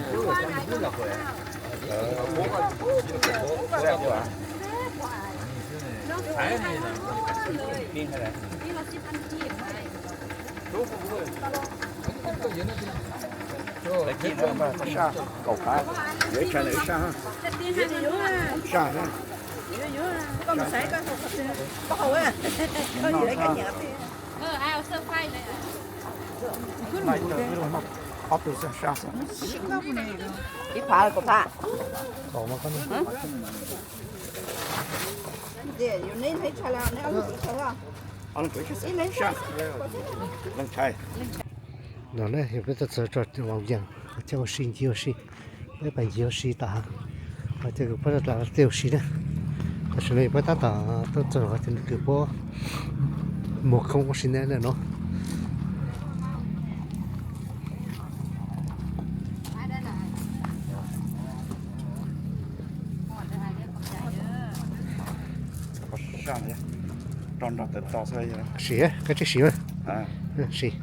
Saj, kaum phav, yuav ib tshaj no ib saj, saj na. Ob tug saj, saj xwb. Ib phav los kaum phav? Kaum mas koj ne. No na, yog peb tuaj txog rau Vau Yees, coj ua si ncig ua si, peb pais ncig ua si tom hav, ces kuv pab rau tej ua si na. Tam sim no yog peb tab tom tuaj txog qhov chaw nws kws puab muag khoob ua si ntawm no. Siv, koj tsij siv mas. Siv.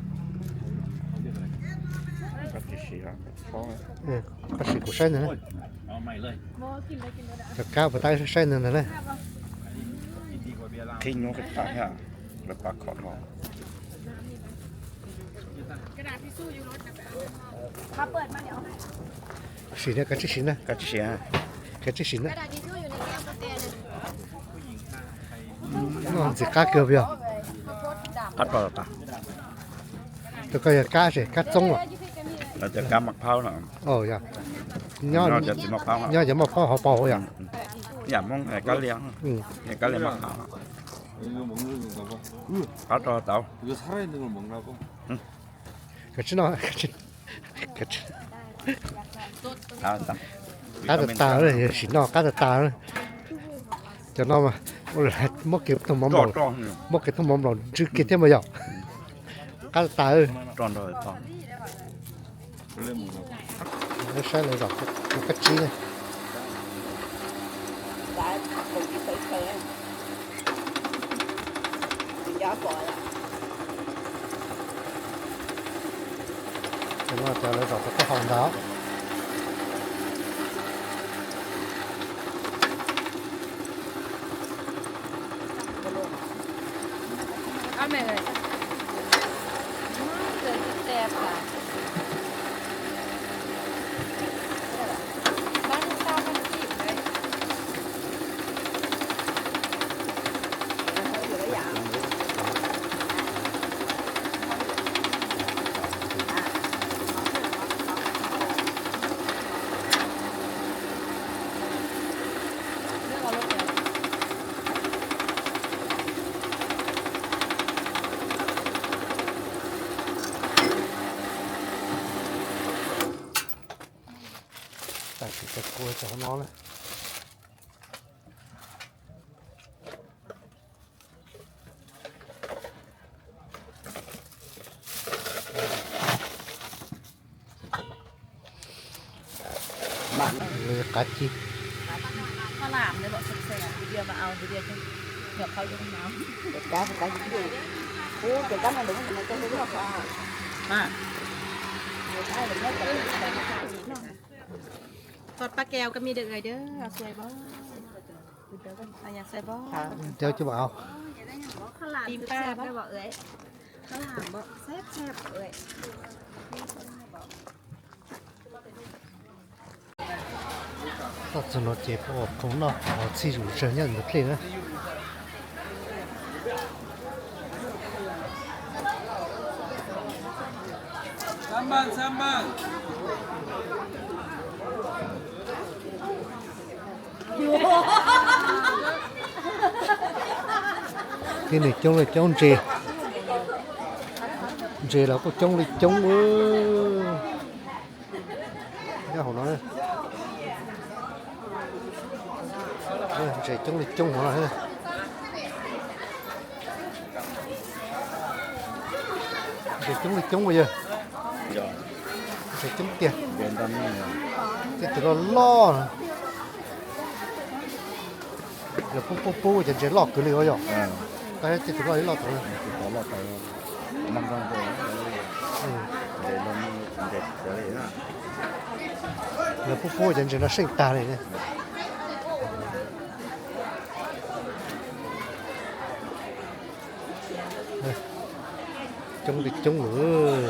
Koj siv kuv saib ntag na. Cov kab puas tab saib ntag ntag na. Qhib nyuaj qhib tas thiab, lawv pab khom no. Siv na, koj tsij siv na. Koj tsij siv na. Koj tsij siv na. Noj ntxim qab kawg puas yog? Qab rog tas. Tus koj yog kab tsi, kab txoob los? Lawv tias kab maj phaub no. Yog. Nyob cov maj phaub hauv paus yog? Yam Hmoob kab liam, kab liam maj phaub. Qab rog tau. Koj tsij noj. Qab tas tas, sim noj qab tas tas. Cov no mas muab kiag thooj mov nplaum, muab kiag thooj mov nplaum ntsw kiag thiab mas yog. Qab tas tas. Saib lawv zom kab tsib na. Cov no cov lawv zom tau taub hau ntag. Tam sim cov kua cov no na. Qab ci. Tos pab ke ua ka mi dawm gais dawb, xuaim bos. Xuaim bos. Tim pab bos. Txog no ces peb ua khoom noj txhij zuj zus nyob ntawm dlej na. Tib neeg coob li coob, ntses, ntses los kuj coob li coob. Nyob hauv no, ntses coob li coob hauv no. Ntses coob li coob ua yawg. Ntses coob tiag. Tej tus loj loj. Lawv pub pub pub cov ntses loj kawg li os yom. Tej tus loj li loj tau. Loj tau. Ntses loj, ntses txawv li na. Lawv pub pub cov ntses no seej tag li. Coob li coob lawm.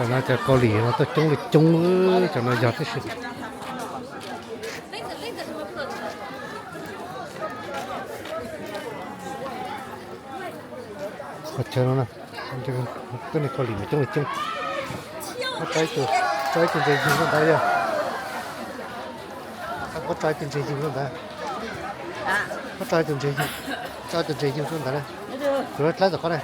Cov no cov Kaus Lim no tuaj coob li coob, cov no yog tib si. Qhov chaw no, tuab neeg Kaus Lim mas coob li coob. Muab tso ib tug ntses yug rau ntawd yog. Muab tso ib tug ntses yug rau ntawd. Muab tso ib tug ntses yug, tso ib tug ntses yug rau ntawd na. Kuv dlaab tom qhov na.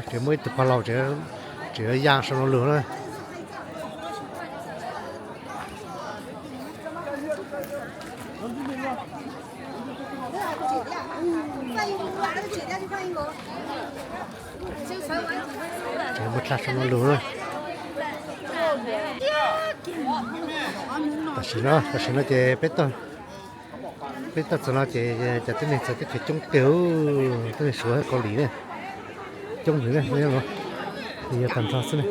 Tseem muaj ib tug pog laus tseem yuav ya saum no lug na. Tseem muaj dlaab saum no lug na. Tam sim no, tam sim no ces peb tuaj txog no ces cov tib neeg txawm teb chaws coob tiag, tib neeg Suav Kaus Lim ne, coob heev ne, yog tag nrho xwb ne.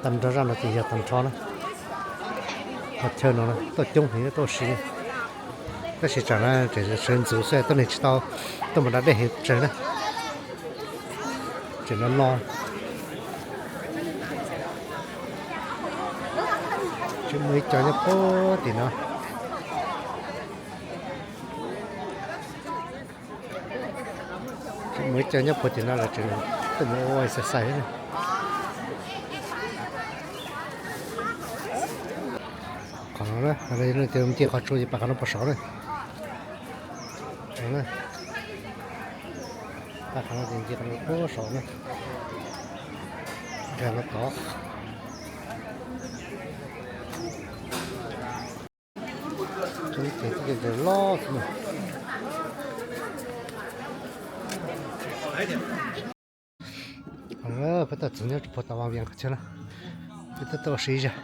Tag nrho zaj no ces yog tag nrho na. Qhov chaw no tuaj coob heev tuaj ua si, tab sis tsam no tseem sawv ntxuv xwb tuaj neeg tsis tau, tuaj mus da dej heev tsawg na. Tseem no no, tseem muaj ib co nyob puag tim no. Tseem muaj ib co nyob puag tim no los tseem tuaj mus ua exercise. Qhov no na, nce qhov tsua ces pab qhov no puag saud na. Pab qhov no ces nce qhov no puag saud na. Nkag no tod. Cov ntses loj xwb na. Peb tuaj txog nyob puag tom Vaj Viam qhov chaw no, peb tuaj tuaj ua si zog.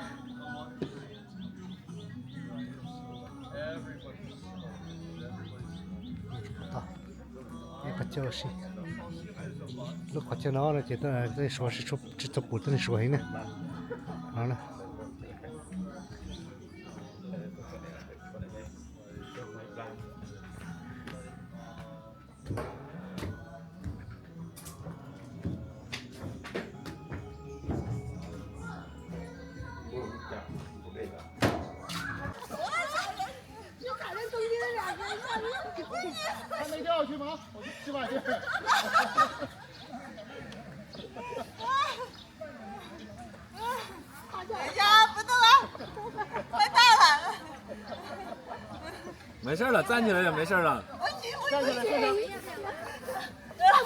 Qhov chaw ua si, lub qhov chaw no no ces tuab neeg Suav tsis tshua pum, tuab neeg Suav heev na. No na. Maiv sawb los txaj nyi los yog maiv sawb los. 站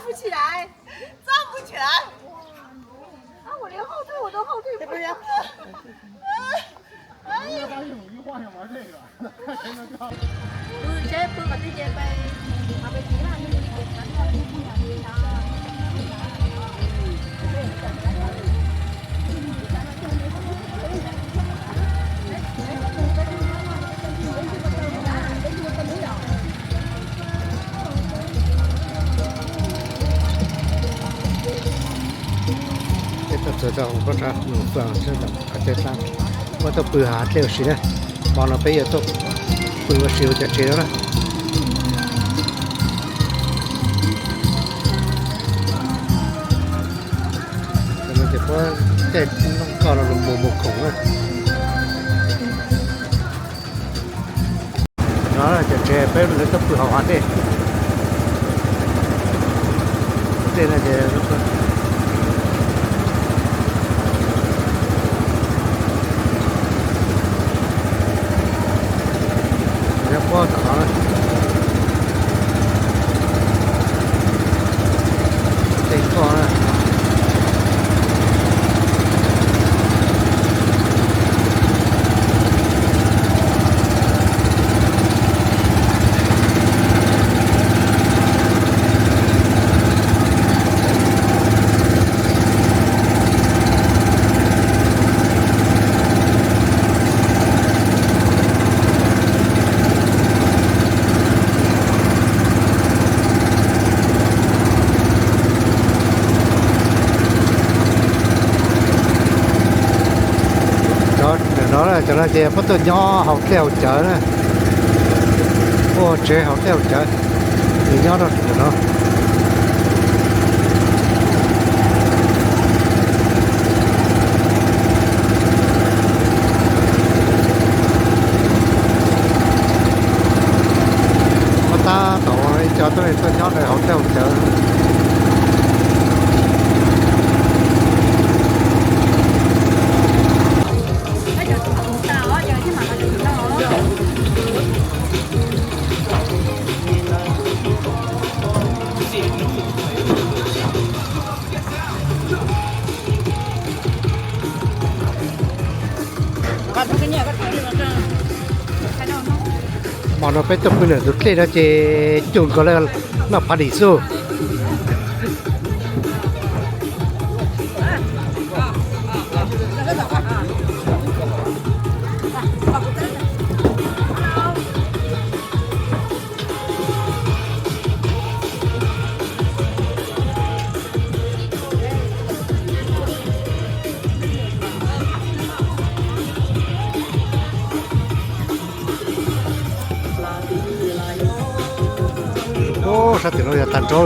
不起来，站不起来。啊，我连后退我都后退不了。 Peb tuaj txog rau hauv pob tsuas Moos Fam, qhov chaw dlaab, muab tuaj pw hav dlej ua si na. Hmo no peb yuav tuaj pw ua si hauv cov tsev no na. Cov no ces puab caij noj koj no mus mus khoom na. Cov tsev peb lawv tuaj pw hauv hav dej. Dej no ces pob tom no. Tej koj na. Cov no, cov no ces puab tuaj nyob hauv dlej hauv cawv na. Ua tsev hauv dlej hauv cawv, ces nyob rau ntawm no. Muab tab tom ua ib co tuaj tuaj nyob rau hauv dlej hauv cawv. Hmo no peb tuaj pw ntawm tus dlej no ces cuag nkaus li noj phav dim xwb. Ub, sab tim no yog tag nrho.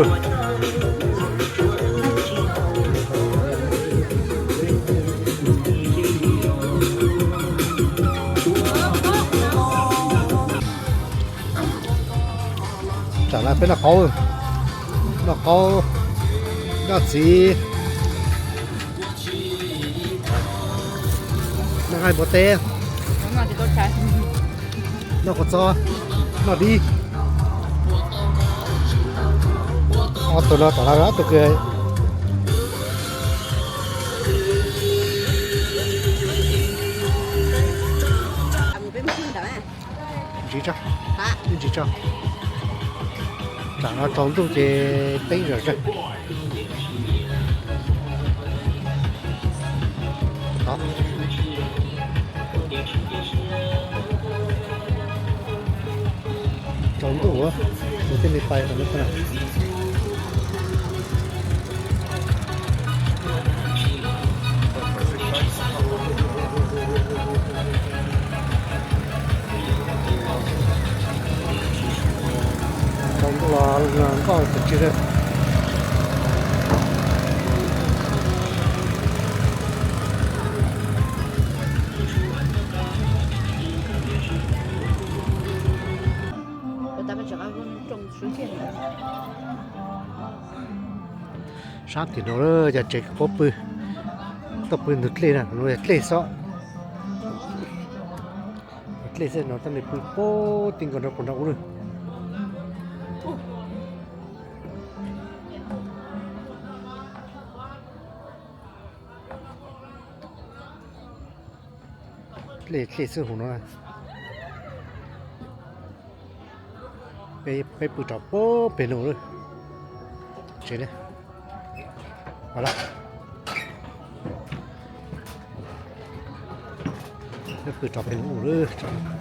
Tsam no peb noj qaub, noj qaub, noj txiv, noj nqaij npua teb, noj kua txob, noj dib. Ob tug no tom no ob tug kws. Ntsis tso, ntsis tso. Tsam no tsaus ntuj ces teeb zom zaws. Tsaus ntuj, tus tij li pais tom no. Tsaus ntuj los nkoj tsis tsis li. Sab tim no yog tsev puab pw, tuaj pw ntug dlej na, no yog dlej xwb. Dlej xwb no tuaj li pw puag ti nkaus rau puag nram ub lawm. Dlej, dlej xwb hauv no. Peb, peb pw rau puag pem no lawm. Tsev ne, peb pw rau pem no lawm.